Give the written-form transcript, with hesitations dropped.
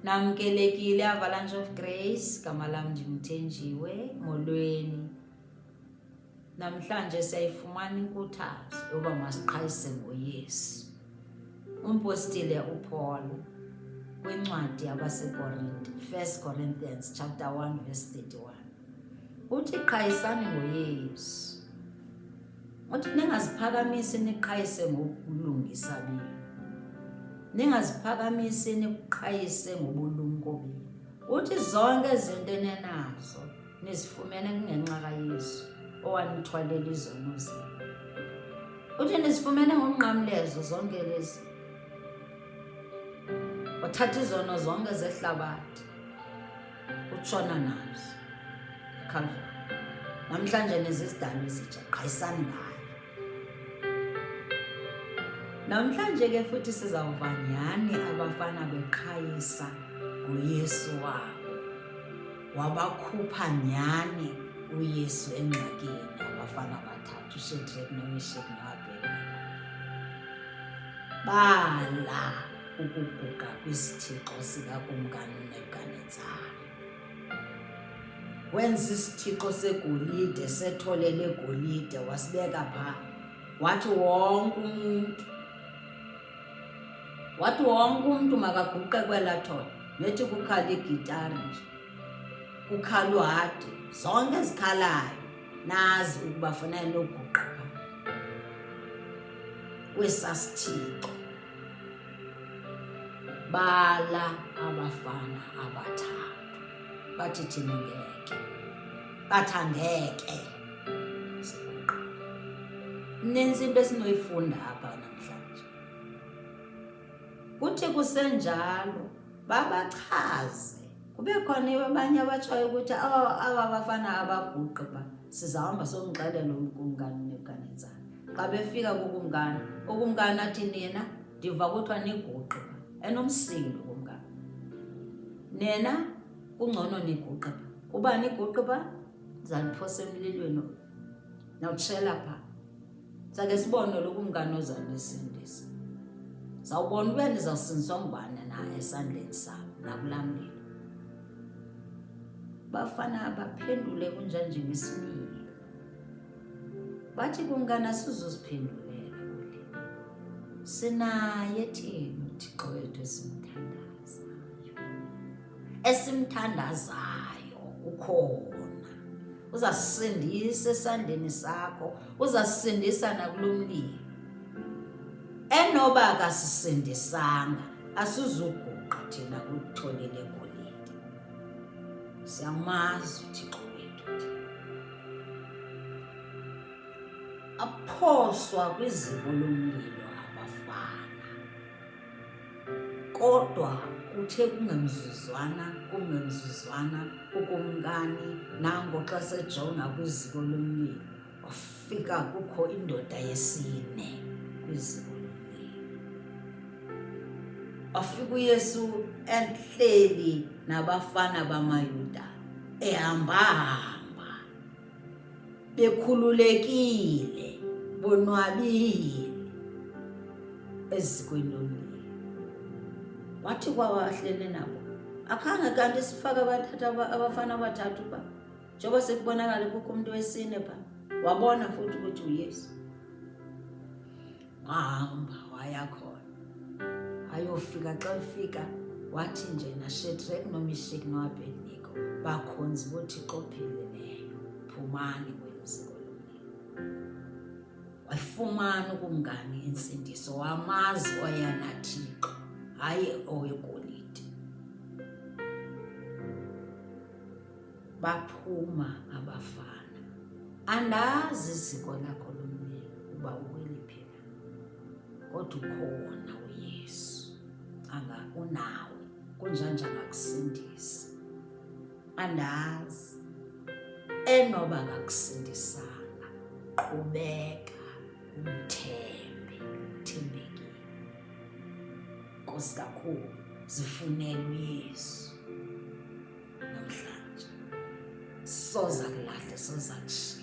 Namkelekile Avalanche of Grace, gama lam ndinguthenjiwe, molweni. Namhlanje siyayifumana inkuthazo yoba masiqhayise ngoYesu. Umpostile uPaul kwincwadi yabaseKorinte, 1 Corinthians chapter 1 verse 31. Uthi qhayisani ngoYesu. Uthi ningaziphakamisi niqhayise ngobulungisa benu. Ningaziphakamisi niqhayise ngobulumko benu. Uthi zonke izinto enenazo nizifumene kungenxa kaYesu owanithwalela izono zenu. Uthi nizifumene ngomnqamlezo zonke lezi. Wathatha izono zonke zehlabathi. Utshona nazo. Calvary. Namhlanje nizizidalwa ezitsha, qhayisani ngayo. Namhlanje ke futhi sizawuva nyhani abafana beqhayisa ngoYesu wabo. Wabakhupha nyhani uYesu engxakini abafana abathathu, uShedrake noMesheki noAbednego. Bala ukuguqa kwisithixo sikakumkani uNebhukanetsare. Wenza isithixo segolide sethole legolide wasibeka phaa, wathi wonke umntu wathi wonke umntu makaguqe kwelaa thole. Nethi kukhala igitari nje, kukhala uhadi, zonke ezikhalayo nazi ukuba fanele noguqa phaa kwesaa sithixo. Bala abafana abathathu bathi thina ngeke, bathi angeke siguqe. Nintsi into esinoyifunda apha namhlanje. Kuthi kusenjalo babachaze, kube khona abanye abatshoyo ukuthi oh, aba bafana abaguqi pha, sizawuhamba somxelela umkumkani uNebhukanetsare. Xa befika kukumkani, ukumkani athi nina ndiva kuthiwa niguqe pha, enomsindo ukumkani. Nina kungcono niguqe pha, uba niguqe pha ndizaniphosa emlilweni nawutshela pha. Sake sibone lo kumkani ozanisindisa. Sawubona ube nizawusindiswa ngubani na esandleni sam nakulaa mlilo. Bafana baphendule kunjanje ngesimilo. Bathi kumkani asizuziphendulela kule. Sinaye thina uThixo wethu esimthandazayo. Esimthandazayo ukhona. Uzasindisa esandleni sakho, uzasindisa nakulo mlilo. Enoba akasisindisanga, asizuguqa thina kuthole legolide. Siyamazi uThixo wethu thina. Aphoswa kwiziko lomlilo abafana. Kodwa kuthe kungemzuzwana kungemzuzwana ukumkani nango xa sejonga kwiziko lomlilo wafika kukho indoda yesine kwiziko lomlilo. Wafika uYesu ehleli nabafana bamaYuda ehambahamba bekhululekile bonwabile ezikweni lomlilo. Wathi kwabahlele nabo akhange kanti sifake abathathu abafana abathathu ba njengoba sekubonakala kukho umuntu wesine pha wabona futhi ukuthi uYesu wahamba waya khona ayofika xa efika wathi nje naShedrake noMishek noAbednego bakhonzi boThixo ophilileyo phumani kweli ziko lomlilo. Wayifumana ukumkani insindiso, wamazi oyena Thixo, hayi owegolide. Baphuma abafana. Andazi iziko lakho lomlilo uba ukweliphi na, kodwa ukhona uYesu anga unawe kunjanje angakusindisa. Andazi enoba akakusindisanga, qhubeka umthembe, uthembekile. Nkosi kakhulu, zifunele uYesu namhlanje. Soza kulahle, soza kushiya.